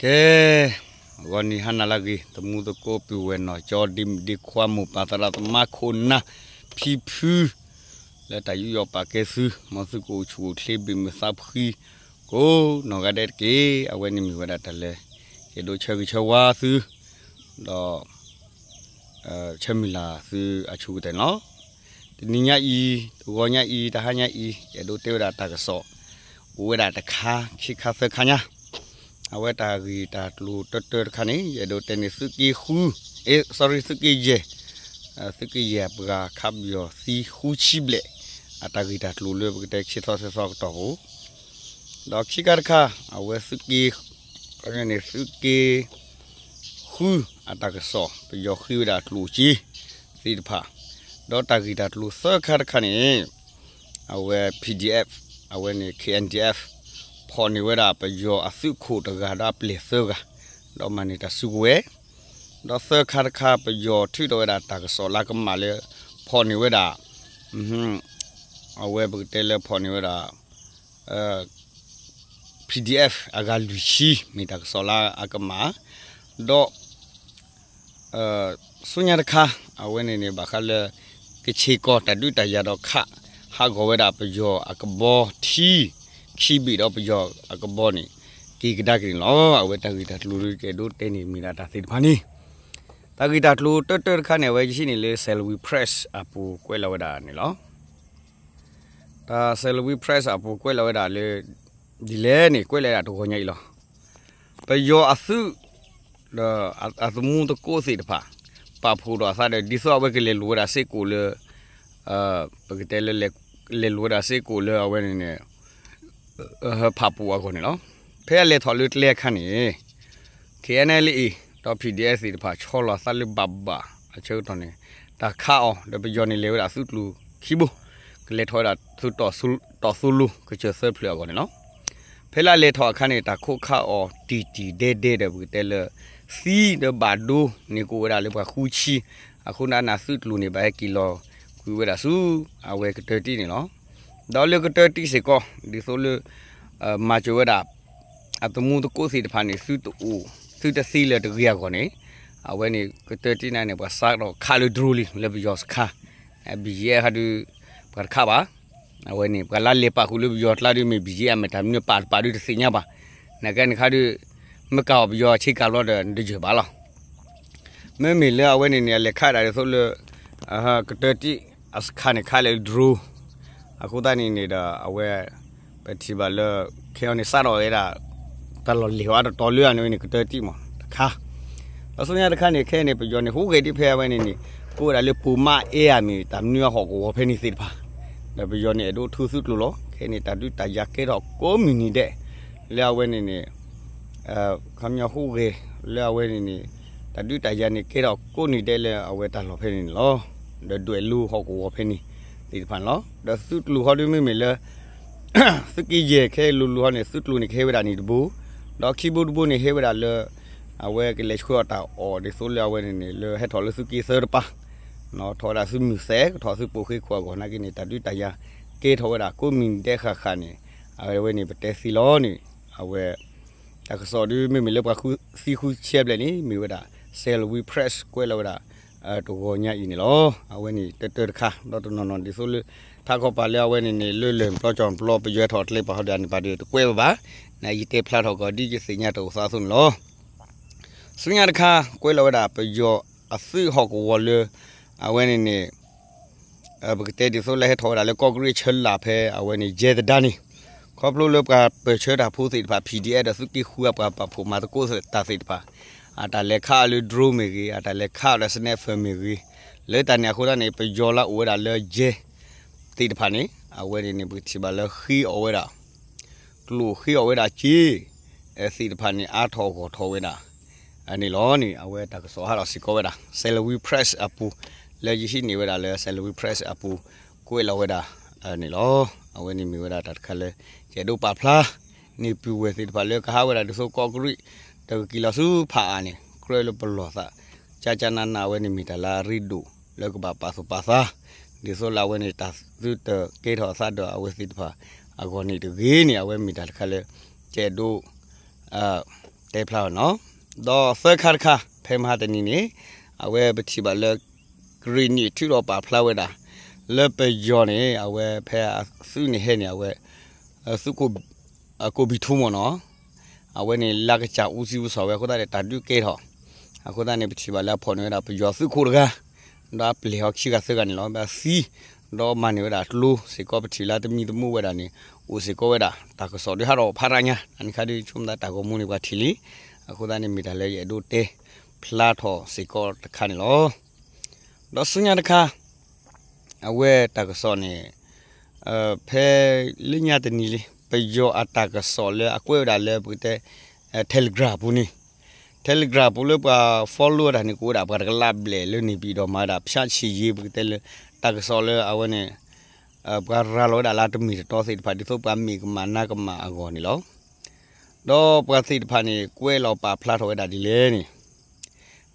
ကဲ, ဂီၤနံၤဟါနၤလၢအဂ့ၤ, သမူသကိးပုၢ်ဝဲၢ်နီၢ်ကၠီ ဒ့မုၣ်ဒ့ခွါ မိၢ်ပၢ်သရၣ်သမါခိၣ်နၢ် ဖံဖု လၢတၢ်ယူးယီၣ်ပာ်ကဲသု မ်သုကအိၣ်ဆူၣ်အိၣ်ချ့ ဘၣ်မုာ်သးဖှံ ကိးနီၢ်ဂၤဒဲးတက့ၢ်. အဝဲန့ၣ်မ့ၢ်ဝဲဒၣ်တၢ်လၢ ယအဲၣ်ဒိးဆၢဂ့ၤဆၢဝါသု ဒီး ဆၢမုၢ်လၢ်သုအဆိကတၢၢ်န့ၣ်လီၤ. တနံၤညါအံၤ, တဂီၤညါအံၤ, တဟါညါအံၤ ယအဲၣ်ဒိးတဲဝဲဒၣ်တၢ်ကစီၣ် အိၣ်ဝဲဒၣ်တခါ ခံခါသၢခါညါ, အဝဲတၢ်ဂ့ၢ်တၢ်ကျိၤတၢတၢတခါန့ၣ် ယအဲၣ်ဒိးတဲန့ၣ် သုးက့ဃု, အ့, sorry, သုးက့ယဲၢ်, သုးက့ယဲၢ်ပှၤခးပယီၤသံဃုဆံဘျဲၣ် အတၢ်ဂ့ၢ်တၢ်ကျိၤလၢပကတဲဆံသီဆံသီကတီၢ်ပူၤ, ဒီးခံခါတခါ အဝဲသုးက့ န့ၣ် သုးက့ ဃု အတၢ်ကစီၣ် ပယီၤဃ့ဝဲဒၣ်ကျိၣ်စ့သ့ၣ်တဖၣ်, ဒီးတၢ်ဂ့ၢ်တၢ်ကျိၤသၢခါတခါန့ၣ် အဝဲ P D F, အဝဲန့ၣ် K N D F ဖီၣ်န့ၢ်ဝဲဒၣ်ပယီၤအသုးခိၣ်တဂၤဒီးအပျဲၢ်သၢဂၤ, ဒီးမၤန့ၢ်တၢ်စုကဝဲၤ, ဒီးသၢခါတခါ ပယီၤထုးထီၣ်ဝဲဒၣ်တၢ်ကစီၣ်လၢကမၣ်လၢ ဖီၣ်န့ၢ်ဝဲဒၣ် အဝဲပကတဲလၢဖီၣ်န့ၢ်ဝဲဒၣ် P D F အဂၤလွံၢ်ဆံ မ့ၢ်တၢ်ကစီၣ်လၢအကမၣ်, ဒီး ဆူညါတခါ အဝဲန့ၣ်န့ၣ် ဘၣ်ဃးလၢ ကဆ့ၣ်ကီၢ်တၢ်ဒုးတၢ်ယၤဒီးခး ဟးဂီၤဝဲဒၣ်ပယီၤအကဘီထံ ခံဘ့ၣ်ဒီးပယီၤအကဘီန့ၣ် က့ၤကဒါက့ၤန့ၣ်လီၤ. အဝဲတၢ်ဂ့ၢ်တၢ်ကျိၤဒုးကအဲၣ်ဒိးတဲန့ၣ်မ့ၢ်ဒၣ်တၢ်သ့ၣ်တဖၣ်န့ၣ်, တၢ်ဂ့ၢ်တၢ်ကျိၤတၢတၢတခါန့ၣ် အဝဲယဟံးန့ၢ်လၢ Salween Press အပူၤကွဲးလီၤဝဲဒၣ်န့ၣ်လီၤ. တၢ် Salween Press အပူၤကွဲးလီၤဝဲဒၣ်လၢ ဒ်လဲၣ်န့ၣ် ကွဲးလီၤဝဲဒၣ်တဂီၤညါအံၤလီၤ. ပယီၤအသုး ဒီးအသမူသကိးသ့ၣ်တဖၣ် ပာ်ဖှိၣ်ဒီးအသးဒီး ဒ်သိးအဝဲကလဲၤလိာ်ဝဲဒၣ်စ့ၢ်ကီးလၢ ပကတဲလၢ လဲၤလိာ်ဝဲဒၣ်စ့ၢ်ကီးလၢအဝဲန့ၣ်န့ၣ် ဟၢဖးပူၤအဂီၢ်န့ၣ်လီၤ. ဖဲအလဲၤထီၣ်လၢကျဲအခါန့ၣ် K N L A ဒီး P D F သ့ၣ်တဖၣ် ဆီလီၤအသးလၢဘၣ်ဘၣ်အဆၢကတီၢ်န့ၣ် တၢ်ခးအီၤ ဒီးပယီၤန့ၣ်လဲၤဝဲဒၣ်သုးကျိၤခံဘိ, ကလဲၤထီၣ်ဝဲဒၣ်သုးတီၤသိလိ ကစၢၢ်သၢဖျၢၣ်အဂီၢ်န့ၣ်လီၤ. ဖဲလၢအလဲၤထီၣ်အခါန့ၣ် တၢ်ခိးခးအီၤတံၢ်တံၢ်ဒဲဒဲဒီး ပကတဲလၢ သံဒီးဘၣ်ဒိန့ၢ်ကအိၣ်ဝဲဒၣ်လၢပှၤဃုဆံ, အဃိန့ၣ် သုးကျိၤန့ၣ် ဘၣ်ဟဲက့ၤလီၤကွံာ်ဝဲဒၣ်ဆူ အဝဲကတၢၢ်တံၢ်န့ၣ်လီၤ. ဒီးလၢကတၢၢ်တံၢ်စ့ၢ်ကီး ဒ်သိးလၢ မၤစၢၤဝဲဒၣ် အသမူသကိးသ့ၣ်တဖၣ်န့ၣ် သုတအိၣ် သုတသံလၢၤတဂ့ၤအဂီၢ်န့ၣ်, အဝဲန့ၣ် ကတၢၢ်တံၢ်န့ၣ် ပှၤစးထီၣ်ခးလၢ drone လံ လၢပယီၤစခါ, ဘံၣ်ယဲၢ်ခါဒုး ပှၤတခးဘၣ်, အဝဲန့ၣ် ပှၤလၢလဲၤပာ်ဃုာ်လၢပယီၤကျါဒုး မ့ၢ်ဘံၣ်ယဲၢ်အမဲာ်တၢ်မနုၤပာ်တပာ်ဒုးတသ့ၣ်ညါဘၣ်, နကဲန့ၣ်ခါဒုး မ့ၢ်ကၤအီၤပယီၤဆ့ကၤဘျီဒီး နတယၢၢ်ဘၣ်လီၤ. မ့မ့ၢ်လၢအဝဲန့ၣ်န့ၣ် အလဲၤခးဒၣ်ဒ်သိးလၢ ကတၢၢ်တံၢ်အစခါန့ၣ် ခးလၢ drone, အဃိသတးန့ၣ်န့ၣ်ဒီး အဝဲ ပထံၣ်ဘၣ်လၢ ခဲအံၤန့ၣ် စးထီၣ်ဝဲဒၣ် တၢ်လီၢ်လဲၤဝဲတတီၤလၢအန့ၣ်ဝဲန့ၣ် ကတၢၢ်တံၢ်မး တခါ, ဒီးဆူညါတခါန့ၣ် ခဲအံၤန့ၣ် ပယီၤန့ၣ် ဟူးဂဲၤဒ်ဖဲအဝဲန့ၣ်န့ၣ် ကအိၣ်ဝဲဒၣ်လၢ ပူၤမးအဲအၤမ့ၢ် တၢ်မနုၤအဟီၣ်ကဝီၤဖဲန့ၣ်သ့ၣ်တဖၣ်, ဒီးပယီၤန့ၣ်အဲၣ်ဒိးထုသုးကျိၤလီၤ. ခဲအံၤန့ၣ် တၢ်ဒုးတၢ်ယၤကဲထီၣ်ကိးမုၢ်နံၤဒဲး လၢအဝဲန့ၣ်န့ၣ် ခီပညီဟူးဂဲၤလၢအဝဲန့ၣ်န့ၣ် တၢ်ဒုးတၢ်ယၤန့ၣ်ကဲထီၣ်ကိးနံၤဒဲးလၢအဝဲတၢ်လီၢ်ဖဲန့ၣ်န့ၣ်လီၤ. ဒီးဒွဲၣ်လိဟီၣ်ကဝီၤဖဲန့ၣ်သ့ၣ်တဖၣ်န့ၣ်လီၤ. ဒီးသုးကျိၤဟီဒုးမ့မ့ၢ်လၢ သုးက့ယဲၢ်ခဲအံၤလိၤလိၤဟီန့ၣ် သုးကျိၤန့ၣ်ကဟဲဝဲဒၣ်န့ၣ်တဘိ, ဒီးခံဘိတဘိန့ၣ်ဟဲဝဲဒၣ်လၢ အဝဲကလဲၤဆှၢအီၣ်တၢ်အီၣ်ဒ်သိးလၢအဝဲန့ၣ်န့ၣ် လၢဟဲထီၣ်လၢသုးက့သၢတပၤ ထီၣ်ဝဲဒၣ်သုးမုၢ်သဲး ကထီၣ်သုးပိာ်ဃ့ခိၣ်အဂီၢ်နာ်က့န့ၣ် တၢ်ဒုးတၢ်ယၤကဲထီၣ်ဝဲဒၣ်ကိးမုၢ်နံၤဒဲးဃၣ်ဃၣ်န့ၣ် အဝဲန့ၣ်ပတဲသ့လီၤန့ၣ် အဝဲ တၢ်ကစီၣ်ဒုးမ့မ့ၢ်လၢပှၤဃုသံဃုဆံဘျဲၣ်န့ၣ် မ့ၢ်ဝဲဒၣ် Salween Press ကွဲးလီၤဝဲဒၣ် တဂီၤညါအံၤန့ၣ်လီၤ. အဝဲန့ၣ်တၢတၢတခါ ဒီးတနီၤနီၤဒ်သိးလၢ ထးခီပၤလၢအဝဲန့ၣ်န့ၣ် လၢလၢၢ်ပျီကၠီၤပျီ ပယီၤထီၣ်ကျဲပာ်ဟီဒ်န့ၣ် ပာ်ဒုးတကွဲးဝဲဘၣ်, နယတဲဖျါထီၣ်ကီးဒ်ယသ့ၣ်ညါတအိၣ်သးအသိးန့ၣ်လီၤ. ဆူညါတခါ ကွဲးလီၤဝဲဒၣ်ပယီၤအသုးဟီၣ်ကဝီၤလၢ အဝဲန့ၣ်န့ၣ် ပကတဲဒ်သိးလၢဟဲထီၣ်ဝဲဒၣ်လၢကီၢ်ကရံၣ်အဆၢလာ်ဖဲ အဝဲန့ၣ် ယဲၢ်သဒါန့ၣ် ခီဖျိလၢပှၤပၢၢ်ဆၢတၢ်ဖိသ့ၣ်တဖၣ် P D F ဒီးသုးက့ဃုအပှၤပာ်ဖှိၣ်မၤသကိးတၢ်သ့ၣ်တဖၣ် အတၢ်လဲၤခးအီၤလၢ drone မ့ၢ်ဂ့ၤ အတၢ်လဲၤခးအီၤဒီး sniper မ့ၢ်ဂ့ၤ လၢတၢ်န့ၣ်အဃိသတးန့ၣ် ပယီၤလၢအိၣ်ဝဲဒၣ်လၢယဲၢ်သ့ၣ်တဖၣ်န့ၣ် အဝဲန့ၣ်န့ၣ် ပကထံၣ်ဘၣ်လၢဃ့အီၣ်ဝဲဒၣ် ကျိၣ်ဃ့အီၣ်ဝဲဒၣ်က့ သ့ၣ်တဖၣ်န့ၣ် အါထီၣ်ဂီၢ်ထီၣ်ဝဲဒၣ် န့ၣ်လီၤန့ၣ် အဝဲတၢ်ကစီၣ်ဟးထီၣ်စ့ၢ်ကီးဝဲဒၣ် Salween Press အပူၤ လၢယဟံးန့ၢ်ဝဲဒၣ်လၢ Salween Press အပူၤ ကွဲးလီၤဝဲဒၣ်န့ၣ်လီၤ. အဝဲန့ၣ်မ့ၢ်ဝဲဒၣ်တၢ်တခါလၢ ယအဲၣ်ဒိးပာ်ဖျါန့ၢ်ပုၢ်ဝဲၢ်သ့ၣ်တဖၣ်လၢကဟးဝဲဒၣ်ဒ်သိးကီၢ်ကရံၣ် တကက့ၤလီၤဆူဖးအါန့ၣ် ကြၢးလၢပလီၢ်သး ကကနန အဝဲန့ၣ်မ့ၢ်တၢ်လၢအရ့ဒိၣ်လၢကဘၣ်ပာ်သူၣ်ပာ်သး ဒ်သိးလၢအဝဲန့ၣ် တၢ်သုတကဲထီၣ်အသးဒီးအဝဲသ့ၣ်တဖၣ်အဂီၢ်န့ၣ်တဂ့ၤန့ၣ် အဝဲမ့ၢ်တၢ်တခါလၢ ယအဲၣ်ဒိး တဲဖျါအီၤနီၤ. ဒီးသၢခါတခါ ဖဲမဟါတနံၤန့ၣ် အဝဲပထံၣ်ဘၣ်လၢ ကရ့ၣ်နံၣ်ထုးထီၣ်ပာ်ဖျါဝဲဒၣ် လၢပယီၤန့ၣ် အဝဲဖဲအသုးန့ၣ်ဟဲန့ၣ် အဝဲ သုးခိၣ် ကိးဘံထူမ့ၢ်နီၤ, အဝဲန့ၣ် လၢကစၢ်အူစံအူစီၤဝဲအဃိသတးန့ၣ် တၢ်ဒုးကဲထီၣ် အဃိသတးန့ၣ် ပထံၣ်ဘၣ်လၢအဖီၣ်န့ၢ်ဝဲဒၣ် ပယီၤသုးခိၣ်တဂၤ ဒီးအပျဲၢ်အီၤခံဂၤသၢဂၤန့ၣ်လီၤ. ဘၣ်သံ ဒီးမၤန့ၢ်ဝဲဒၣ်ကျိစ့ၢ်ကီး ပထံၣ်လၢတမံၤတမုာ်ဝဲဒၣ်န့ၣ် အိၣ်စ့ၢ်ကီးဝဲဒၣ် တၢ်ကစီၣ်ဒုးဟးထီၣ်ဖးရၤညါ အန့ၣ်ခါဒုး ဆိကမိၣ်သးတၢ်ဂီၤမူန့ၣ် ပှၤထံၣ်လံ, အဃိသတးန့ၣ် မ့ၢ်တၢ်လၢယအဲၣ်ဒိးတဲဖျါထီၣ်စ့ၢ်ကီးတခါန့ၣ်လီၤ. ဒီးဆူညါတခါ အဝဲတၢ်ကစီၣ်န့ၣ် ဖဲလၢညါတနံၤလံ ပယီၤအတၢ်ကစီၣ်လၢအကွဲးဝဲဒၣ်လၢပကတဲ Telegram ပူၤန့ၣ် Telegram ပူၤလၢပှၤ follow တၢ်န့ၣ် ကအိၣ်ဝဲဒၣ်ပှၤတကလးဘျဲၣ်လၢန့ၣ်ပံၤဒီးမၤဝဲဒၣ် ဖြန့်ချီရေး ပကတဲလၢ တၢ်ကစီၣ်လၢအဝဲန့ၣ် ပှၤရၤလီၤဝဲဒၣ်လၢတမ့ၢ်တတီသ့ၣ်တဖၣ် ဒ်သိးပှၤမ့ၢ်ကမၣ်နၤကမၣ်အဂီၢ်န့ၣ်လီၤ. ဒီးပှၤသ့ၣ်တဖၣ်န့ၣ် ကွဲးလီၤပာ်ဖျါထီၣ်ဝဲဒၣ်ဒ်လဲၣ်န့ၣ်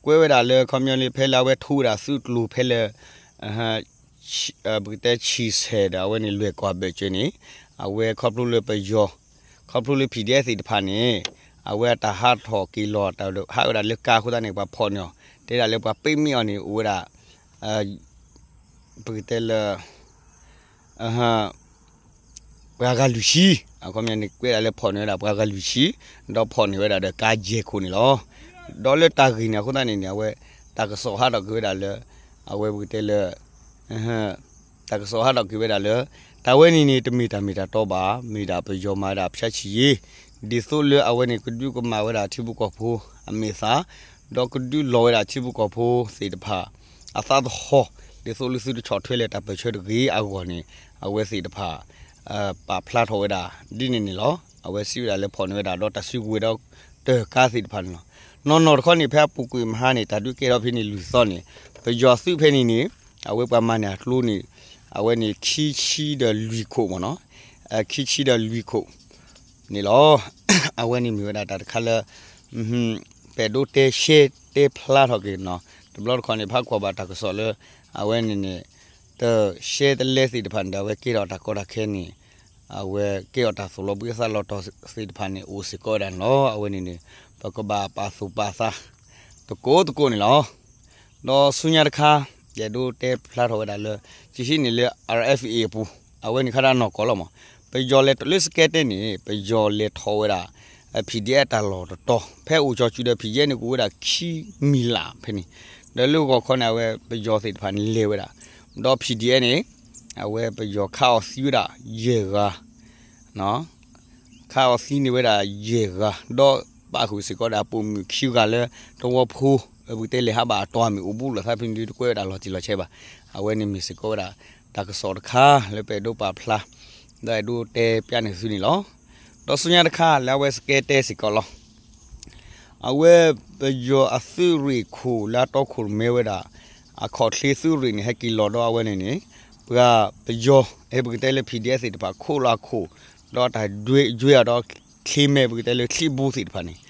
ကွဲးဝဲဒၣ်လၢခီပညီလံ ဖဲလၢအဝဲထူဝဲဒၣ်သုးကျိၤဖဲလၢ ပကတဲဆံၣ်ဆဲၣ်ဒီး အဝဲန့ၣ်လွဲၢ်ကွီၢ်ဘၢၣ်စၢၤန့ၣ် အဝဲခီဖျိလၢပယီၤ ခီဖျိလၢ PDF သ့ၣ်တဖၣ်န့ၣ် အဝဲအတၢ်ဟးထီၣ်က့ၤလီၤ တၢ်ဟးဝဲဒၣ်လၢကါအဃိသတးန့ၣ် ပှၤဖီၣ်န့ၢ်အီၤ တဲဒၣ်လၢပှၤပ့းမ့ၢ်အီၤန့ၣ် အိၣ်ဝဲဒၣ် ပကတဲလၢ ပှၤဂၤလွံၢ်ဆံ, အခီပညီန့ၣ် ကွဲးဒၣ်လၢဖီၣ်န့ၢ်ဝဲဒၣ်ပှၤဂၤလွံၢ်ဆံ, ဒီးဖီၣ်န့ၢ်ဝဲဒၣ်ဒီးကါယဲၢ်ခိၣ်န့ၣ်လီၤ. ဒီးလၢတၢ်ဂ့ၢ်န့ၣ်အဃိသတးန့ၣ်န့ၣ် အဝဲ တၢ်ကစီၣ်ဟးထီၣ်က့ၤဝဲဒၣ်လၢ အဝဲပကတဲလၢ တၢ်ကစီၣ်ဟးထီၣ်က့ၤဝဲဒၣ်လၢ တၢ်ဝဲန့ၣ်န့ၣ် တမ့ၢ်တၢ်မ့ၢ်တၢ်တီဘၣ်, မ့ၢ်ဒၣ်ပယီၤမၤဝဲဒၣ် ဖြန့်ချီရေး, ဒ်သိးလၢအဝဲန့ၣ် ကဒုးကမၣ်ဝဲဒၣ်ထံဖိကီၢ်ဖိအမဲာ်သၣ်, ဒီးကဒုးလီၤဝဲဒၣ်ထံဖိကီၢ်ဖိသ့ၣ်တဖၣ် အသးသဟီၣ်, ဒ်သိးလၢသုတဆီၣ်ထွဲလၢတၢ်ပၢၢ်ဆၢတဂ့ၤအဂီၢ်န့ၣ် အဝဲသ့ၣ်တဖၣ် ပာ်ဖျါထီၣ်ဝဲဒၣ် ဒ်န့ၣ်န့ၣ်လီၤ. အဝဲစံးဝဲဒၣ်လၢဖီၣ်န့ၢ်ဝဲဒၣ်ဒီးတၢ်စုကဝဲၤဒီး တၢ်ကါသ့ၣ်တဖၣ်န့ၣ်လီၤ. နီၢ်နီၢ်တခီန့ၣ် ဖဲအပူၤကွံာ်မဟါန့ၣ် တၢ်ဒုးကဲထီၣ်ဖဲန့ၣ်လွံၢ်သီန့ၣ် ပယီၤသုးဖဲန့ၣ်န့ၣ် အဝဲပှၤမၤန့ၢ်အကျိန့ၣ် အဝဲန့ၣ် ခံဆံဒီးလွံၢ်ခိၣ်မ့ၢ်နီၤ, ခံဆံဒီးလွံၢ်ခိၣ်န့ၣ်လီၤ. အဝဲန့ၣ်မ့ၢ်ဝဲဒၣ်တၢ်တခါလၢ ပအဲၣ်ဒိးတဲရှဲတဲဖျါထီၣ်က့ၤနီၤ, တဘျီတခီန့ၣ် ဖးကွၢ်ဘၣ်တၢ်ကစီၣ်လၢ အဝဲန့ၣ်န့ၣ် တရှဲတလဲသ့ၣ်တဖၣ်န့ၣ်ဒီး အဝဲကဲထီၣ်တၢ်ကီတၢ်ခဲန့ၣ် အဝဲကဲထီၣ်တၢ်သိၣ်လီၤဘှံးအသးလီၤတီၤသ့ၣ်တဖၣ်န့ၣ် အိၣ်စ့ၢ်ကီးဝဲဒၣ်န့ၣ်လီၤ. အဝဲန့ၣ်န့ၣ် ပကဘၣ်ပာ်သူၣ်ပာ်သး သကိးသကိးန့ၣ်လီၤ. ဒီးဆူညါတခါ ယအဲၣ်ဒိးတဲဖျါထီၣ်ဝဲဒၣ်လၢ ကဟံးန့ၢ်လၢ RFA အပူၤ အဝဲန့ၣ်ခါဒၣ်နီၢ်ကီၢ်လီၤမး, ပယီၤလဲၤလၢစကဲတဲန့ၣ် ပယီၤလဲၤထီၣ်ဝဲဒၣ် PDF တၢ်လီၢ်တတီၤ ဖဲအိၣ်ကၠီၤစုၤဒီး PDF န့ၣ် ကအိၣ်ဝဲဒၣ်ခံမံၤလးဖဲန့ၣ်, ဒီးလၢဂီၤခီန့ၣ် အဝဲပယီၤသ့ၣ်တဖၣ်န့ၣ်လဲၤဝဲဒၣ်, ဒီး PDF န့ၣ် အဝဲပယီၤခးအီၤသံဝဲဒၣ်ယဲၢ်ဂၤ ခးအီၤသံန့ၢ်ဝဲဒၣ်ယဲၢ်ဂၤ, ဒီးပာ်ဃုာ်စ့ၢ်ကီးဒၣ်ပိာ်မုၣ်ခံဂၤလၢတဝီဖိ ပကတဲလဲၤဟးဘၣ်အတီၢ်အမ့ၢ်အိၣ်ဘူးလိာ်သးဖဲန့ၣ်ဒုး တကွဲးဝဲဒၣ်လီၤတံၢ်လီၤဆဲးဘၣ်. အဝဲန့ၣ်မ့ၢ်စ့ၢ်ကီးဝဲဒၣ် တၢ်ကစီၣ်တခါလၢပအဲၣ်ဒိးပာ်ဖျါ ဒီးအဲၣ်ဒိးတဲပျးန့ၢ်သုန့ၣ်လီၤ. ဒီးဆူညါတခါလၢအဝဲစကဲတဲစ့ၢ်ကီးလီၤ. အဝဲပယီၤအသုးရ့ၣ်ခိၣ်လၢအတီခိၣ်ရိၣ်မဲဝဲဒၣ် အခီၣ်ချ့သုးရ့ၣ်န့ၣ် ဟဲက့ၤလီၤဒီးအဝဲန့ၣ်န့ၣ် ပှၤပယီၤ အဲ ပကတဲလၢ PDF သ့ၣ်တဖၣ် ခိးလီၤအခိၣ် ဒီးတၢ်ဒွဲအီၤဒီးချ့မဲာ် ပကတဲလၢချံဘူသ့ၣ်တဖၣ်န့ၣ်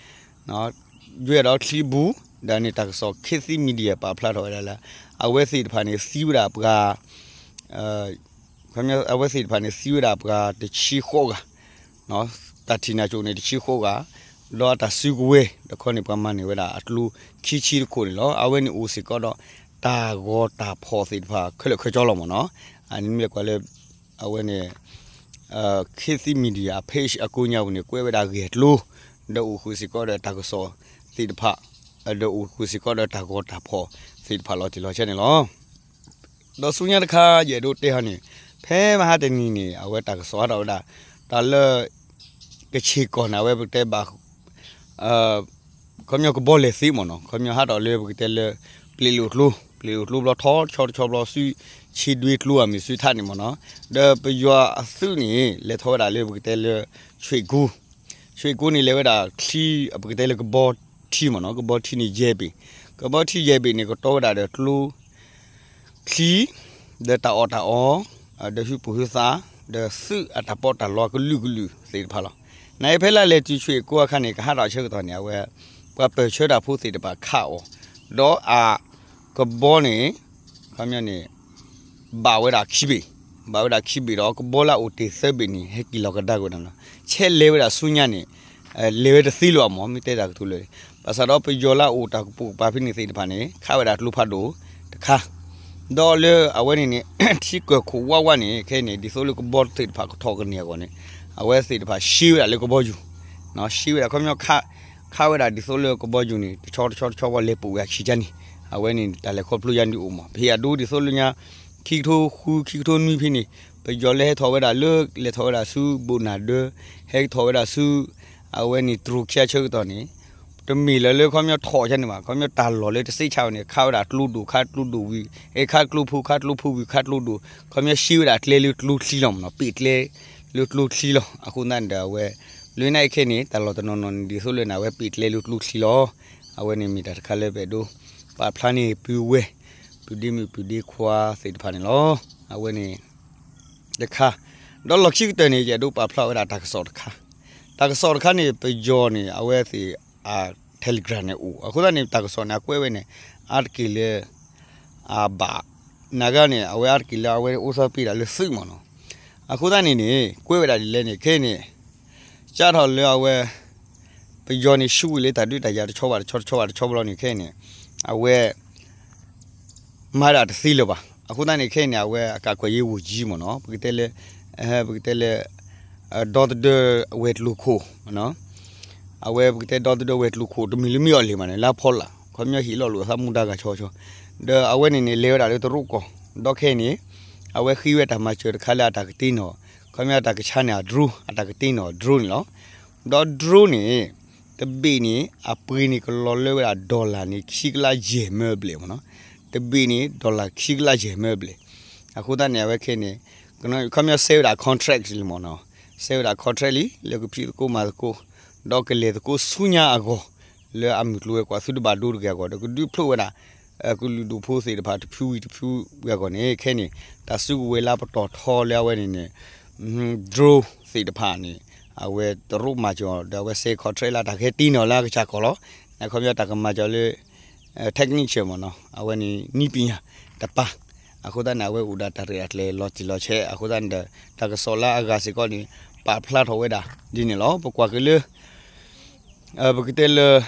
ဒွဲအီၤဒီးချံဘူ ဒီးန့ၣ်တၢ်ကစီၣ် ခေတ်သစ် Media ပာ်ဖျါထီၣ်ဝဲဒၣ်လၢ အဝဲသ့ၣ်တဖၣ်န့ၣ် သံဝဲဒၣ်ပှၤ အဝဲသ့ၣ်တဖၣ်န့ၣ်သံဝဲဒၣ်ပှၤတဆံဃိးဂၤ, တၢ်ထံၣ်နာ်က့ၤန့ၣ်တဆံဃိးဂၤ, ဒီးအတၢ်စုကဝဲၤတခီန့ၣ် ပှၤမၤန့ၢ်ဝဲဒၣ်အကျိခံဆံတခိၣ်န့ၣ်လီၤ. အဝဲန့ၣ်အိၣ်စ့ၢ်ကီးဒီး တၢ်ဂီၤတၢ်ဖီၣ်သ့ၣ်တဖၣ်ခဲလၢာ်ခဲဆ့လီၤမ့ၢ်နီၤ. အန့ၣ်မ့ၢ်လၢကွၢ်လၢ အဝဲန့ၣ် ခေတ်သစ် Media အ page အကိးညါပူၤန့ၣ် ကွဲးဝဲဒၣ်ဂ့ၢ်အကျိ ဒီးအိၣ်ဃုာ်စ့ၢ်ကီးဒီးတၢ်ကစီၣ်သ့ၣ်တဖၣ် ဒီးအိၣ်ဃုာ်စ့ၢ်ကီးဒီးတၢ်ဂီၤတၢ်ဖီၣ်သ့ၣ်တဖၣ်လီၤတံၢ်လီၤဆဲးန့ၣ်လီၤ. ဒီးဆူညါတခါ ယအဲၣ်ဒိးတဲဟီန့ၣ် ဖဲမဟါတနံၤန့ၣ် အဝဲတၢ်ကစီၣ်ဟးထီၣ်ဝဲဒၣ် တၢ်လၢ ကဆ့ၣ်ကီၢ်န့ၣ် အဝဲပကတဲဘၣ် ခီပညီကဘီလဲၤသ့မ့ၢ်နီၤ, ခီပညီဟးထီၣ်လၢပကတဲလၢ ပျံၤလိာ်ကျိ, ပျံၤလိာ်ကျိဘျီထီၣ်တဆီတဆီဘျီ ဆူဆ့ဒွဲကျိအမ့ၢ်ဆူထးန့ၣ်မ့ၢ်နီၤ, ဒီးပယီၤအသုးန့ၣ် လဲၤထီၣ်ဝဲဒၣ်လၢပကတဲလၢ ဆွ့ၣ်ကိ, ဆွ့ၣ်ကိန့ၣ် လဲၤဝဲဒၣ်ချံ ပကတဲလၢကဘီထံမ့ၢ်နီၤ, ကဘီထံန့ၣ်ယဲၢ်ဘ့ၣ်, ကဘီထံယဲၢ်ဘ့ၣ်န့ၣ် ကတီၤဝဲဒၣ်ဒီးကျိ ချံ ဒီးတၢ်အီၣ်တၢ်အီ ဒီးဟုၣ်ပူၤဟုၣ်သး ဒီးသုးအတၢ်ပီးတၢ်လီကလုာ်ကလုာ်သ့ၣ်တဖၣ်လီၤ. နာ်အံၤဖဲလၢလဲၤတုၤဆွ့ၣ်ကိအခါန့ၣ် ကဟးထီၣ်ဆၢကတီၢ်န့ၣ် အဝဲ ပှၤပၢၢ်ဆၢတၢ်ဖိသ့ၣ်တဖၣ်ခးအီၤ, ဒီးအကဘီန့ၣ် ခီပညီန့ၣ် ဘၣ်ဝဲဒၣ်ခံဘ့ၣ်, ဘၣ်ဝဲဒၣ်ခံဘ့ၣ်ဒီး ကဘီလၢအအိၣ်တ့ၢ်သၢဘ့ၣ်န့ၣ် ဟဲက့ၤလီၤကဒါကွံာ်န့ၣ်လီၤ. ဆဲးလဲၤဝဲဒၣ်ဆူညါန့ၣ် လဲၤဝဲတသ့လၢၤဘၣ်မး မ့ၢ်တဲတၢ်ကတိၤလၢာ်န့ၣ်, ဘၣ်ဆၣ်ဒီးပယီၤလၢအအိၣ်တၢ်ကပိာ်ကပၤဖဲန့ၣ်သ့ၣ်တဖၣ်န့ၣ် ခးဝဲဒၣ်ကျိဖးဒိၣ်တခါ, ဒီးလၢအဝဲန့ၣ်န့ၣ် ထံကၢၢ်ခိၣ်ဝးဝးန့ၣ် ခဲအံၤန့ၣ် ဒ်သိးလၢကဘီသ့ၣ်တဖၣ်ကထီၣ်ကန့ၢ်အဂီၢ်န့ၣ် အဝဲသ့ၣ်တဖၣ်ရှဲဝဲဒၣ်လၢကဘီယူၤ, ရှဲဝဲဒၣ်ခီပညီ ခးဝဲဒၣ်ဒ်သိးလၢကဘီယူၤန့ၣ် တဆီတဆီတဆီဝဲလဲၤပိာ်ဝဲအခံကါန့ၣ် အဝဲန့ၣ်တၢ်လဲၤခီဖျိယါဒုးအိၣ်မး ပဟ့ၣ်အဒိဒ်သိးလၢညါ ခံကထိဃု ခံကထိနွံဖဲန့ၣ် ပယီၤလၢဟဲထီၣ်ဝဲဒၣ်လၢ လဲၤထီၣ်ဝဲဒၣ်ဆူဘိၣ်နၢ်ဒၢ ဟဲထီၣ်ဝဲဒၣ်ဆူ အဝဲန့ၣ်တရူးခံဆၢကတီၢ်န့ၣ် တမ့ၢ်လၢလၢခီပညီထီၣ်ကန့ၣ်ဘၣ် ခီပညီတၢ်လီၢ်လၢတစ့းဆါဝဲန့ၣ် ခးဝဲဒၣ်ကျိဒိၣ်ခးကျိဒိၣ်ဝံၤ အဲ ခးကျိဖိ ခးကျိဖိဝံၤ ခးကျိဒိၣ် ခီပညီရှဲဝဲဒၣ်ကျဲလၢကျိချံလီၤမးနီၤ ပ့ၣ်ကျဲလၢကျိချံလီၤ အဃိသတးန့ၣ်ဒီးအဝဲ လၢနံၣ်အံၤခဲအံၤန့ၣ် တၢ်လီၢ်တနီၤနီၤန့ၣ် ဒ်သိးလၢန့ၣ် အဝဲပ့ၣ်ကျဲလၢကျိချံလီၤ အဝဲန့ၣ်မ့ၢ်တၢ်တခါလၢပအဲၣ်ဒိး ပာ်ဖျါန့ၢ်ပုၢ်ဝဲၢ် ပုၢ်ဒ့မုၣ်ပုၢ်ဒ့ခွါသ့ၣ်တဖၣ်န့ၣ်လီၤ အဝဲန့ၣ် တခါ ဒီးလီၢ်ခံကတၢၢ်န့ၣ် ယအဲၣ်ဒိးပာ်ဖျါဝဲဒၣ်တၢ်ကစီၣ်တခါ တၢ်ကစီၣ်တခါန့ၣ် ပယီၤန့ၣ် အဝဲသ့ၣ်အ Telegram န့ၣ်အိၣ် အဃိသတးန့ၣ် တၢ်ကစီၣ်န့ၣ် အကွဲးဝဲန့ၣ် အါတက့ၢ်လၢ အဘၣ် နာ်က့န့ၣ် အဝဲအါတက့ၢ်လၢအဝဲအိၣ်ဆီပ့ၤဒၣ်လၢသုးမးနီၤ အဃိသတးန့ၣ်န့ၣ် ကွဲးဝဲဒၣ်ဒ်လဲၣ်န့ၣ် ခဲအံၤန့ၣ် ကၢ်ထီၣ်လၢအဝဲ ပယီၤန့ၣ် ဆူၣ်ဝံၤလၢတၢ်ဒုးတၢ်ယၤတဆီဘၣ်တဆီတဆီဘၣ်တဆီဘၣ်လီၤန့ၣ် ခဲအံၤန့ၣ် အဝဲ မၤဒၣ်တသ့လၢၤဘၣ် အဃိသတးန့ၣ် ခဲအံၤန့ၣ် အဝဲအကးကွဲးယ့ဝိၢ်ကံမ့ၢ်နီၤ ပကတဲလၢ ပကတဲလၢ ဒီသဒၢဝဲၤကျိၤခိၣ် အဝဲပကတဲဒီသဒၢဝဲၤကျိၤခိၣ် တမ့ၢ်လၢမ့ၢ်အီၤလံမးန့ၣ် လၢဖီလာ် ခီပညီဟ့ၣ်လီၤလိာ်အသးမူဒါဂၤဆီဆီ ဒီးအဝဲန့ၣ်န့ၣ် လဲၤဝဲဒၣ်လၢတရူးကီၢ် ဒီးခဲအံၤန့ၣ် အဝဲဃ့ဝဲတၢ်မၤစၢၤတခါလၢအတၢ်ကတ့နီၣ် ခီပညီအတၢ်ကဆါန့ၢ်အ drone အတၢ်ကတ့နီၣ် drone န့ၣ်လီၤ ဒီး drone န့ၣ် တဘ့ၣ်န့ၣ် အပှ့ၤန့ၣ်ကလီၤလၢဝဲဒၣ် dollar န့ၣ် ခံကလးယဲၢ်မၢဘျဲၣ်မ့ၢ်နီၤ တဘ့ၣ်န့ၣ် dollar ခံကလးယဲၢ်မၢဘျဲၣ် အဃိသတးန့ၣ် အဝဲခဲအံၤန့ၣ် ခီပညီဆဲးဝဲဒၣ် contract လံမ့ၢ်နီၤ ဆဲးဝဲဒၣ် contract လံ လၢကဖံးသကိးမၤသကိး ဒီးကလဲၤသကိးဆူညါအဂီၢ် လၢအမုၢ်ကျိၤဝဲၤကွာ်သုတဘၣ်ဒိတဂ့ၤအဂီၢ် ဒီးကဒုးဖျိးဝဲဒၣ် ကလုာ်ဒူၣ်ဖိသ့ၣ်တဖၣ်တဖုဝံၤတဖုဝံၤအဂီၢ်န့ၣ် ခဲအံၤန့ၣ် တၢ်စုကဝဲၤလၢအပတီၢ်ထီလၢအဝဲန့ၣ်န့ၣ် drone သ့ၣ်တဖၣ်န့ၣ် အဝဲတရူးမၤစၢၤအီၤ ဒီးအဝဲဆဲး contract လၢတၢ်ကဟဲတ့နီၣ်လၢအကစၢ်ကီၢ်လီၤ န့ၣ်ခီပညီတၢ်ကမၤစၢၤလၢ technician မ့ၢ်နီၤ အဝဲန့ၣ် နည်းပညာ တပၤ အဃိသတးန့ၣ် အဝဲအိၣ်ဒၣ်တၢ်ရဲၣ်တၢ်ကျဲၤလီၤတံၢ်လီၤဆဲး အဃိသတးန့ၣ်ဒီး တၢ်ကစီၣ်လၢအဂၤစ့ၢ်ကီးန့ၣ် ပာ်ဖျါထီၣ်ဝဲဒၣ်ဒ်န့ၣ်လီၤ ပကွၢ်က့ၤလၢ ပကတဲလၢ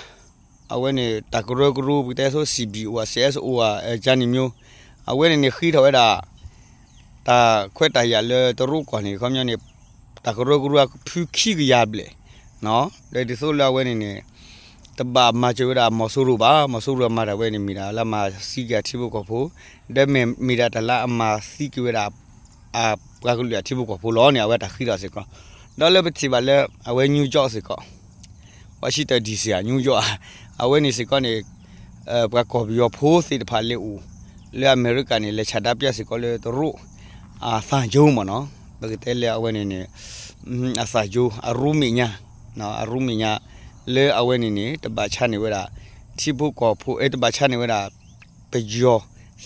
အဝဲန့ၣ် တၢ်ကရၢကရိ ပကတဲသိး စံးဘံၣ်အိၣ်ဧါ စဲးအဲးအိၣ်ဧါ ကန့ၣ်မ့ၢ် အဝဲန့ၣ်န့ၣ် ဃ့ထီၣ်ဝဲဒၣ် တၢ်ခွဲးတၢ်ယာ်လၢတရူးကီၢ်န့ၣ် ခီပညီန့ၣ် တၢ်ကရၢကရိအဖုခံကယၤဘျဲၣ် ဒီးဒ်သိးလၢအဝဲန့ၣ်န့ၣ် တဘၣ်မၤစၢၤဝဲဒၣ်မီၤစိရိၤဘၣ် မီၤစိရိၤအမၤတၢ်ဝဲန့ၣ် မ့ၢ်ဒၣ်လၢအမၤသံက့ၤအထံဖိကီၢ်ဖိ ဒီးမ့ၢ်မ့ၢ်ဒၣ်တၢ်လၢအမၤသံက့ၤဝဲဒၣ် အပှၤကလုာ်အထံဖိကီၢ်ဖိလီၤန့ၣ် အဝဲတၢ်ဃ့ထီၣ်စ့ၢ်ကီး ဒီးလၢပထံၣ်ဘၣ်လၢ အဝဲ New York စ့ၢ်ကီး Washington DC ဧါ New York ဧါ အဝဲန့ၣ်စ့ၢ်ကီးန့ၣ် ပှၤကီၢ်ပယီၤဖိသ့ၣ်တဖၣ်လဲၤအိၣ် လၢအမဲရကၤန့ၣ် လဲၤဆန္ဒပြစ့ၢ်ကီးလၢတရူး အသၣ်ကၠိမ့ၢ်နီၤ ပကတဲလၢအဝဲန့ၣ်န့ၣ် အသၣ်ကၠိ အရူမဲာ်ညါ အရူမဲာ်ညါ လၢအဝဲန့ၣ်န့ၣ် တဘၣ်ဆါန့ၢ်ဝဲဒၣ် ထံဖိကီၢ်ဖိ အဲ တဘၣ်ဆါန့ၢ်ဝဲဒၣ် ပယီၤ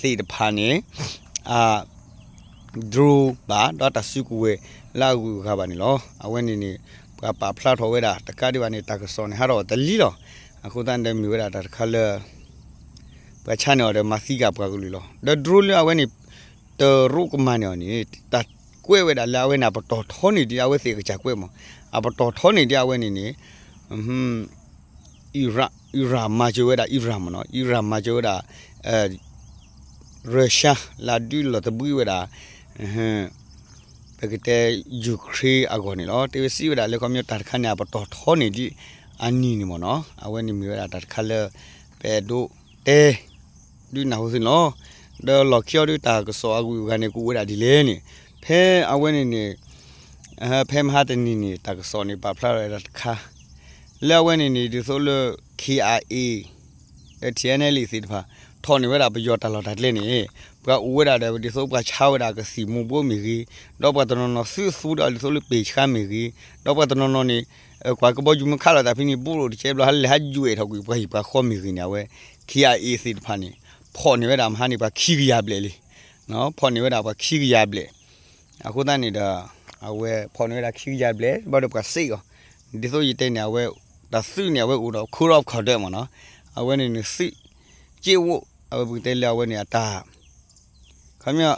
သ့ၣ်တဖၣ်န့ၣ် အ drone ဘၣ် ဒီးတၢ်စုကဝဲၤလၢအဂုၤအဂၤဘၣ်န့ၣ်လီၤ. အဝဲန့ၣ်န့ၣ် ပှၤပာ်ဖျါထီၣ်ဝဲဒၣ် တကးဒံးဘၣ်န့ၣ် တၢ်ကစီၣ်န့ၣ် ဟးထီၣ်တလံလီၤ. အဃိသတးန့ၣ်ဒီး မ့ၢ်ဝဲဒၣ်တၢ်တခါလၢ ပှၤဆါန့ၢ်အီၤဒီးမၤသံက့ၤပှၤကလုာ်လီၤ. ဒီး drone လၢအဝဲန့ၣ် တရူးကမၤန့ၢ်အီၤန့ၣ် တၢ်ကွဲးဝဲဒၣ်လၢအဝဲန့ၣ် အပတီၢ်ထီန့ၢ်ဒံးအဝဲသ့ၣ်အကစၢ်ကွဲးမး, အပတီၢ်ထီန့ၢ်ဒံးအဝဲန့ၣ်န့ၣ် Iran, Iran မၤစၢၤဝဲဒၣ် Iran မ့ၢ်နီၤ, Iran မၤစၢၤဝဲဒၣ် Russia လၢဒုးလီၤသဘှံးဝဲဒၣ် ပကတဲ Ukraine အဂီၢ်န့ၣ်လီၤ. တဲဝဲစံးဝဲဒၣ်လၢခီပညီတၢ်တခါန့ၣ် အပတီၢ်ထီန့ၢ်ဒံးအနံၤန့ၣ်မ့ၢ်နီၤ, အဝဲန့ၣ်မ့ၢ်ဝဲဒၣ်တၢ်တခါလၢ ပအဲၣ်ဒိးတဲ ဒုးနၢ်ဟူသုန့ၣ်လီၤ. ဒီးလီၢ်ခံအီၤဒုးတၢ်ကစီၣ်အဂုၤအဂၤန့ၣ် ကအိၣ်ဝဲဒၣ်ဒ်လဲၣ်န့ၣ်, ဖဲအဝဲန့ၣ်န့ၣ် ဖဲမဟါတနံၤန့ၣ် တၢ်ကစီၣ်န့ၣ် ပာ်ဖျါထီၣ်ဝဲဒၣ်တခါ လၢအဝဲန့ၣ်န့ၣ် ဒ်သိးလၢ K I A ဒီး T N L A သ့ၣ်တဖၣ် ထီၣ်န့ၢ်ဝဲဒၣ်ပယီၤတၢ်လီၢ်တၢ်ကျဲန့ၣ် ပှၤအိၣ်ဝဲဒၣ်ဒီး ဒ်သိးပှၤဆါဝဲဒၣ်ကသံၣ်မူၤဘှီးမ့ၢ်ဂ့ၤ, ဒီးပှၤတနီၤနီၤသုးသူဒီး ဒ်သိးလၢပ့ၤဆါမ့ၢ်ဂ့ၤ, ဒီးပှၤတနီၤနီၤန့ၣ် ကွၢ်ကဘီယူၤမ့ၢ်ခးလိာ်သးဖဲန့ၣ် ဘူးလိာ်တကဲဘျီ ဟးလဲၤဟးယွဲၢ်ထီၣ်ကွံာ်ပှၤဟံၣ်ပှၤဃီမ့ၢ်ဂ့ၤန့ၣ် အဝဲ K I A သ့ၣ်တဖၣ်န့ၣ် ဖီၣ်န့ၢ်ဝဲဒၣ်မဟါန့ၣ် ပှၤခံကယၤဘျဲၣ်လံ. ဖီၣ်န့ၢ်ဝဲဒၣ်ပှၤခံကယၤဘျဲၣ်. အဃိသတးန့ၣ်ဒီး အဝဲဖီၣ်န့ၢ်ဝဲဒၣ်ခံကယၤဘျဲၣ် ဘၣ်ဒီးပှၤစ့ၢ်ကီး ဒ်သိးယတဲန့ၣ် အဝဲ တၢ်သုးန့ၣ် အဝဲအိၣ်ဒီး code of conduct မ့ၢ်နီၤ, အဝဲန့ၣ်န့ၣ်သုး စ့အိၣ် အဝဲပကတဲလၢအဝဲန့ၣ်အတၢ် ခီပညီ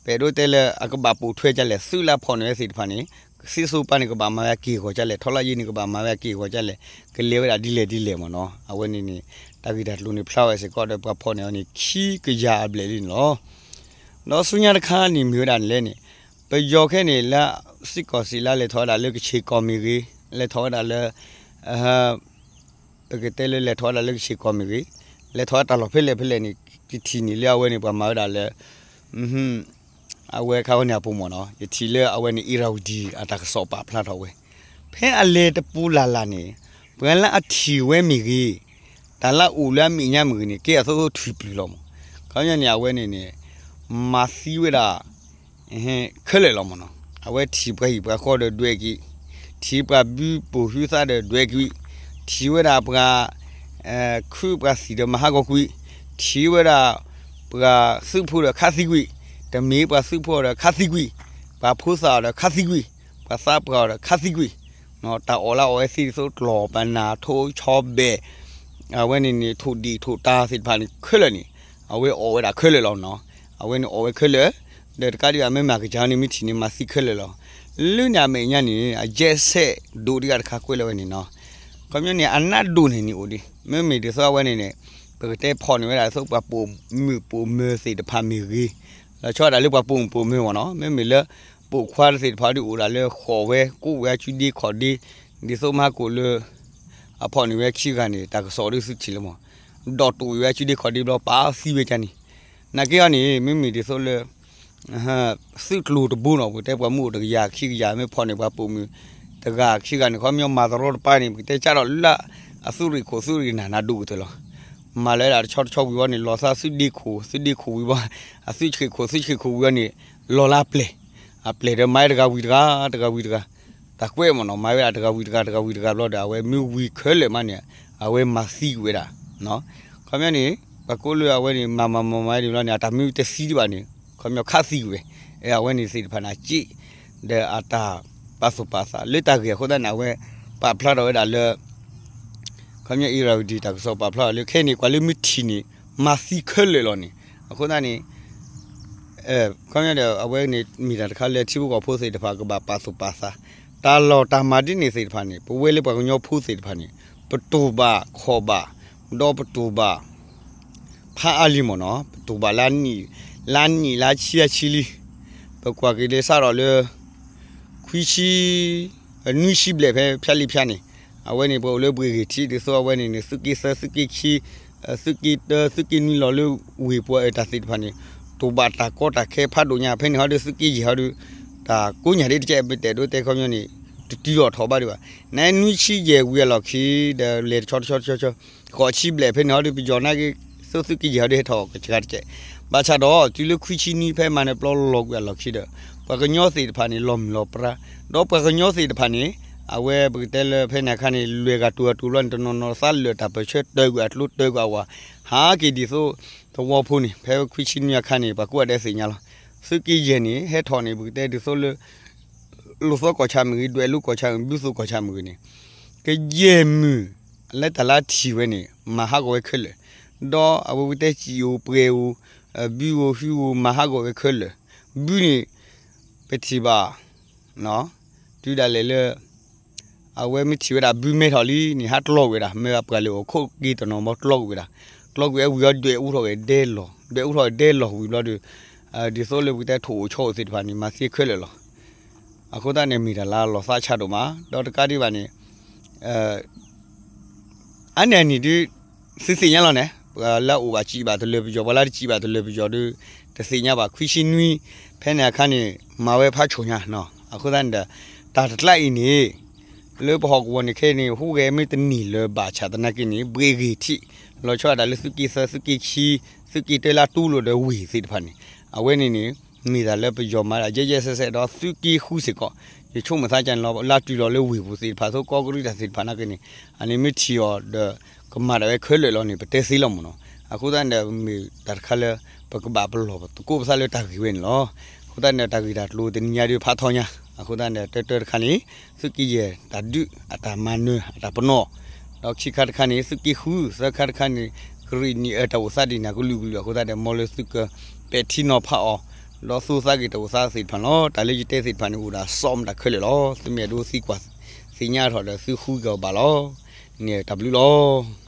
ပအဲၣ်ဒိးတဲလၢအကဘၣ်ပိာ်ထွဲဒ်လဲၣ် သုးလၢအဖီၣ်န့ၢ်ဝဲသ့ၣ်တဖၣ်န့ၣ် စံၣ်စိပၢ်န့ၣ် ကဘၣ်မၤဝဲအက့ၢ်အဂီၤဒ်လဲၣ်, ထီလၣ်ယ့ၣ်န့ၣ် ကဘၣ်မၤဝဲအက့ၢ်အဂီၤဒ်လဲၣ်, ကလဲၤဝဲဒၣ်ဒ်လဲၣ်ဒ်လဲၣ်မ့ၢ်နီၤ. အဝဲန့ၣ်န့ၣ် တၢ်ဂ့ၢ်တၢ်ကျိၤန့ၣ် ဖျါဝဲစ့ၢ်ကီးဒီး ပှၤဖီၣ်န့ၢ်အီၤန့ၣ် ခံကယၤအဘျဲၣ်လံန့ၣ်လီၤ. ဒီးဆူညါတခါန့ၣ်မ့ၢ်ဝဲဒၣ်န့ၣ်လဲၣ်န့ၣ်, ပယီၤခဲအံၤန့ၣ် လၢစ့ၢ်ကီးစံးလၢလဲၤထီၣ်ဝဲဒၣ်လၢကဆ့ၣ်ကီၢ်မ့ၢ်ဂ့ၤ, လဲၤထီၣ်ဝဲဒၣ်လၢ ပကတဲလၢလဲၤထီၣ်ဝဲဒၣ်လၢကဆ့ၣ်ကီၢ်မ့ၢ်ဂ့ၤ, လဲၤထီၣ်ဝဲတၢ်လီၢ်ဖဲလဲၣ်ဖဲလဲၣ်န့ၣ် ယထံၣ်န့ၣ်လၢအဝဲန့ၣ် ပှၤမၤဝဲဒၣ်လၢ အဝဲခါဝဲန့ၣ်အပူၤမ့ၢ်နီၤ, ယထံၣ်လၢအဝဲန့ၣ် အ့ရဝတံ အတၢ်ကစီၣ်ပာ်ဖျါထီၣ်ဝဲ, ဖဲအလဲၤတပူၤလၢ်လၢ်န့ၣ် ပှၤလၢအထံၣ်ဝဲမ့ၢ်ဂ့ၤ, တၢ်လၢအအိၣ်လၢအမဲာ်ညါမ့ၢ်ဂ့ၤန့ၣ် ကဲအသိးသိးထွံၣ်ပျုၢ်လီၤမ့ၢ်. ခီပညီန့ၣ် အဝဲန့ၣ်န့ၣ် မၤသံဝဲဒၣ် ခဲလၢာ်လီၤမ့ၢ်နီၤ. အဝဲထံၣ်ပှၤဟံၣ်ပှၤဃီဒီးဒွဲၣ်ကွံာ်, ထံၣ်ပှၤဘုပိာ်ဟုသးဒီးဒွဲၣ်ကွံာ်, ထံၣ်ဝဲဒၣ်ပှၤ ခုပှၤသံၣ်ဒီးမၤဟးဂီၤကွံာ်, ထံၣ်ဝဲဒၣ်ပှၤသုးဖိဒီးခးသံကွံာ်, တမ့ၢ်ပှၤသုးဖိအီၤဒီးခးသံကွံာ်, ပှၤဖိသၣ်အီၤဒီးခးသံကွံာ်, ပှၤသးပှၢ်အီၤဒီးခးသံကွံာ်, တၢ်အီၣ်လၢအီၣ်ဝဲသ့ၣ်ဒ်သိးကျီၢ်ပနၢ်ထိၣ်ဆီဘဲၣ်, အဝဲန့ၣ်န့ၣ် ထိၣ်ဒံၣ်ထိၣ်တၢ်သ့ၣ်တဖၣ်န့ၣ်ခဲလၢာ်န့ၣ် အဝဲအီၣ်ဝဲဒၣ်ခဲလၢာ်လီၤနီၤ. အဝဲန့ၣ်အီၣ်ဝဲခဲလၢာ်, ဒီးတကးဒံးဘၣ်မ့ၢ်မၤကစၢ်န့ၣ် မ့ၢ်ထံၣ်န့ၣ် မၤသံခဲလၢာ်လီၤ. လၢန့ၣ်အမဲာ်ညါန့ၣ် အယဲၢ်ဆဲးဒိၣ်တဂၤတခါကွဲးလၢၤဝဲန့ၣ်နီၤ. ခီပညီန့ၣ် အနးဒိၣ်န့ၣ်န့ၣ်အိၣ်ဒံး, မ့မ့ၢ်ဒ်သိးအဝဲန့ၣ်န့ၣ် ပကတဲဖီၣ်န့ၢ်ဝဲဒၣ်ဒ်သိးပှၤပိာ်မုၣ်ပိာ်မၢၤသ့ၣ်တဖၣ်မ့ၢ်ဂ့ၤ, လီၤဆီဒၣ်တၢ်လၢပှၤပိာ်မုၣ်ပိာ်မၢၤမ့ၢ်နီၤ, မ့မ့ၢ်လၢပိာ်ခွါသ့ၣ်တဖၣ်ဒုးအိၣ်ဒၣ်လၢဃိးဝဲကိးဝဲအစုဒ့ခီၣ်ဒ့, ဒ်သိးမၤကိးလၢ အဖီၣ်န့ၢ်ဝဲခံဂၤန့ၣ် တၢ်ကစီၣ်ဒုးသုထံၣ်လၢမ့ၢ်, ဒီးတိာ်အံၤဝဲအစုဒ့ခီၣ်ဒ့ဘျီ ပာ်သံဝဲကန့ၣ်, နာ်က့အီၤန့ၣ် မ့မ့ၢ်ဒ်သိးလၢ သုးကျိၤတဘိနီၤ ပကတဲပှၤမုၣ်အိၣ်တကယၤခံကယၤ မ့ၢ်ဖီၣ်န့ၢ်ပှၤပိာ်မုၣ်တဂၤခံဂၤန့ၣ် ခီပညီမၤတရီတပါန့ၣ် ပကတဲကၢ်ထီၣ်လၢအသုးရ့ၣ်ခိၣ်သုးရ့ၣ်နၢ်နၢ်ဒိၣ်ကတၢၢ်လီၤ. မၤလၢဒၣ်တဆီတဆီဝံၤဝဲန့ၣ် လီၤသးသုးဒ့ခိၣ် သုးဒ့ခိၣ်ဝံၤဘၣ်, အသုးဆံးခိၣ်သုးဆံးခိၣ်ဝံၤဝဲန့ၣ် လီၤလၢအပျဲၢ်, အပျဲၢ်ဒီးမၤတဂၤဝံၤတဂၤ တဂၤဝံၤတဂၤ, တၢ်ကွဲးမ့ၢ်နီၤ မၤဝဲဒၣ်တဂၤဝံၤတဂၤ တဂၤဝံၤတဂၤဘျီဒီး အဝဲမ့ၢ်ဝံၤခဲလၢာ်မးန့ၣ် အဝဲမၤသံကွံာ်ဝဲဒၣ် ခီပညီန့ၣ် ပှၤကိးလၢအဝဲန့ၣ် မၤမၤမၤမၤဒ်ဘျီန့ၣ် အတၢ်မ့ၢ်တသံဒံးဘၣ်န့ၣ် ခီပညီခးသံကွံာ်ဝဲ, အဝဲန့ၣ်သ့ၣ်တဖၣ်န့ၣ် အစ့ၣ် ဒီးအတၢ်ပာ်သူၣ်ပာ်သးလၢတၢ်ဂ့ၢ်အဃိသတးန့ၣ် အဝဲပာ်ဖျါထီၣ်ဝဲဒၣ်လၢ ခီပညီ အ့ရဝတံ တၢ်ကစီၣ်ပာ်ဖျါထီၣ်လၢခဲအံၤန့ၣ် ပှၤလၢမ့ၢ်ထံၣ်န့ၣ် မၤသံခဲလၢာ်လီၤန့ၣ် အဃိသတးန့ၣ် ခီပညီဒီး အဝဲန့ၣ်မ့ၢ်တၢ်တခါလၢထံဖိကီၢ်ဖိသ့ၣ်တဖၣ် ကဘၣ်ပာ်သူၣ်ပာ်သး, တၢ်လီၢ်တၢ်မၤဒ်န့ၣ်သ့ၣ်တဖၣ်န့ၣ် ပဝဲလၢပှၤကညီဖိသ့ၣ်တဖၣ်န့ၣ် ပတိာ်ဘၣ်ခီၣ်ဘၣ် ဒီးပတိာ်ဘၣ် ဖးအါလံမ့ၢ်နီၤ ပတိာ်ဘၣ်လၢနံၣ် လါနံၣ်လါဆံအဆံလံ, ပကွၢ်က့ၤလၢစးထီၣ်လၢ ခွံဆံ နွံဆံဘျဲၣ်ဖဲဖၠါလံဖၠါန့ၣ်, အဝဲန့ၣ် ပအိၣ်လၢဘှ့ၣ်ဂ့ၤထံး ဒ်သိးအဝဲန့ၣ်န့ၣ် သုးက့သၢ သုးက့ခံ သုးက့တၢ သုးက့နွံလီၤလၢဝ့ၢ်ပူၤအတၢ်သ့ၣ်တဖၣ်န့ၣ် တိာ်ဘၣ်တၢ်ကီတၢ်ခဲဖးဒိၣ်ညါ ဖဲန့ၣ်ဟီဒီး သုးက့ယဲၢ်ဟီဒီး တၢ်ကိးညါဒ်တကဲ ပတဲဒိတဲခီပညီန့ၣ် တတုၤအီၤထီၣ်ဘၣ်ဒံးဘၣ်. နနွံဆံယဲၢ်ဝံၤအလီၢ်ခံ ဒီးလဲၤတဆီတဆီတဆီဆီ ဃိးဆံဘျဲၣ်ဖဲန့ၣ်ဟီဒီး ပယီၤနာ်က့ သုးသုးက့ယဲၢ်ဟီဒီး ဟဲထီၣ်ကစှၤတကဲ ဘၣ်ဆၣ်ဒီး တုၤလၢခွံဆံနွံဖဲမၤနၢၤပျီလီၤကွံာ်အလီၢ်ခံဒီး ပှၤကညီသ့ၣ်တဖၣ်န့ၣ် လီၤမုၢ်လီၤပြါ, ဒီးပှၤကညီသ့ၣ်တဖၣ်န့ၣ် အဝဲပကတဲလၢဖဲန့ၣ်အခါန့ၣ် လွဲၢ်ဂၤတူၢ်ဂၤတူၢ်ဘျီန့ၣ် တနီၤနီၤသးလၢာ်တၢ်ပၢၢ်ဆၢ တၢၢ်ကွံာ်အကျိ တၢၢ်ကွံာ်အဝၤ ဟးက့ၤဒ်သိး သဝီဖိန့ၣ် ဖဲခွံဆံနွံအခါန့ၣ် ပှၤကိးဂၤဒဲးသ့ၣ်ညါလီၤ. သုးက့ယဲၢ်န့ၣ် ဟဲထီၣ်န့ၣ် ပကတဲဒ်သိးလၢ လိာ်သီကီၢ်ဆၣ်မ့ၢ်ဂ့ၤ ဒွဲၣ်လိကီၢ်ဆၣ်မ့ၢ်ဂ့ၤ ဘုသိၣ်ကီၢ်ဆၣ်မ့ၢ်ဂ့ၤန့ၣ် ကယဲၢ်မုၢ် လၢတၢ်လၢထံၣ်ဝဲန့ၣ် မၤဟးဂီၤဝဲခဲလၢာ်, ဒီးအဝဲပကတဲစံၣ်ဧိၤပှဲၤဧိၤ ဘုဧိၤဟုဧိၤ မၤဟးဂီၤဝဲခဲလၢာ်, ဘုန့ၣ် ပထံၣ်ဘၣ် တုၤဒၣ်လဲာ်လၢ အဝဲမ့ၢ်ထံၣ်ဝဲဒၣ်ဘုမဲထီၣ်လံန့ၣ် ဟးကျီကွံာ်ဝဲဒၣ် မ့ၢ်အပှၤလဲၤအိၣ်ခိးက့ၤတနီၤမ့ၢ်ကျီကွံာ်ဝဲဒၣ်, ကျီကွံာ်အဝံၤအီၤဒွဲၣ်အူထီၣ်ဝဲဒဲလီၤ, ဒွဲၣ်အူထီၣ်ဝဲဒဲလီၤဝံၤဘျီဒီး ဒ်သိးလၢပကတဲထိၣ်အိၣ်ဆီအိၣ်သ့ၣ်တဖၣ်န့ၣ် မၤသံခဲလၢာ်လီၤ. အဃိသတးန့ၣ် မ့ၢ်တၢ်လၢလီၤသးဆးဒိၣ်မး ဒီးတကးဒံးဘၣ်န့ၣ် အါန့ၢ်အနံၣ်ဒုး သုသ့ၣ်ညါလီၤန့ၣ် ပှၤလၢအအိၣ်ဘၣ်စံးဘၣ်တလၢာ်ပယီၤ ပှၤလၢတစံးဘၣ်တလၢာ်ပယီၤဒုး တသ့ၣ်ညါဘၣ် ခွံဆံနွံ ဖဲန့ၣ်အခါန့ၣ် မၤဝဲဖးဆိၣ်ညါနီၤ. အဃိသတးန့ၣ်ဒီး တၢ်တကျါအံၤန့ၣ် လၢပဟီၣ်ကဝီၤန့ၣ်ခဲအံၤန့ၣ် ဟူးဂဲၤမ့ၢ်တန့ၢ်လၢၤဘၣ်ဆၣ်သနာ်က့န့ၣ် ဘှ့ၣ်ဂ့ၤထံး လီၤဆီဒၣ်တၢ်လၢသုးက့သၢ သုးက့ခံ သုးက့တၢလၢအတူၢ်လိာ်ဒီးဝ့ၢ်သ့ၣ်တဖၣ်န့ၣ် အဝဲန့ၣ်န့ၣ် မ့ၢ်တၢ်လၢပယီၤမၤဒၣ်ယဲၢ်ယဲၢ်ဆဲးဆဲးဒီးသုးက့ဃုစ့ၢ်ကီး ယဆိကမိၣ်သးကန့ၣ်လီၤ လၢတုၤလီၤလၢဝ့ၢ်ပူၤသ့ၣ်တဖၣ် သိးကီၢ်ကရံးတၢ်သ့ၣ်တဖၣ်နာ်က့န့ၣ် အန့ၣ်မ့ၢ်ထံၣ်အီၤဒီး ကမၤဒၣ်ဝဲခဲလၢာ်လီၤန့ၣ် ပတဲသ့လီၤမ့ၢ်နီၤ. အဃိသတးန့ၣ်ဒီး မ့ၢ်တၢ်တခါလၢ ပကဘၣ်ပလီၢ်ပသကိးပသးလၢတၢ်ဂ့ၢ်ဝဲန့ၣ်လီၤ. အဃိသတးန့ၣ်ဒီး တၢ်ဂ့ၢ်တၢ်ကျိၤတနံၤညါဒုးဖးထီညါ အဃိသတးန့ၣ်ဒီး တၢတၢတခါန့ၣ် သုးက့ယဲၢ်တၢ်ဒုးအတၢ်မၤနၢၤအတၢ်ပနီၣ် ဒီးခံခါတခါန့ၣ် သုးက့ဃု သၢခါတခါန့ၣ် ကရံးနံၣ်အၢတၢ်အိၣ်သးဒ်န့ၣ်ကလုာ်ကလုာ် အဃိသတးဒီး မ်လၢသုကပဲာ်ထံနီၤဖးအီၤ ဒီးသူၣ်သးဂ့ၤတၢ်အိၣ်သးသ့ၣ်တဖၣ်န့ၣ်လီၤ. တၢ်လၢယတဲသ့ၣ်တဖၣ်န့ၣ် အိၣ်ဒၣ်စီမတၤခဲလၢာ်လီၤ. သုမ့ၢ်အဲၣ်ဒိးသံကွၢ်သ့ၣ်ညါထီၣ်ဒီး သုဃုက့ၤအီၤဘၣ်လီၤ. န့ၣ်တၢ်ဘျုးလီၤ.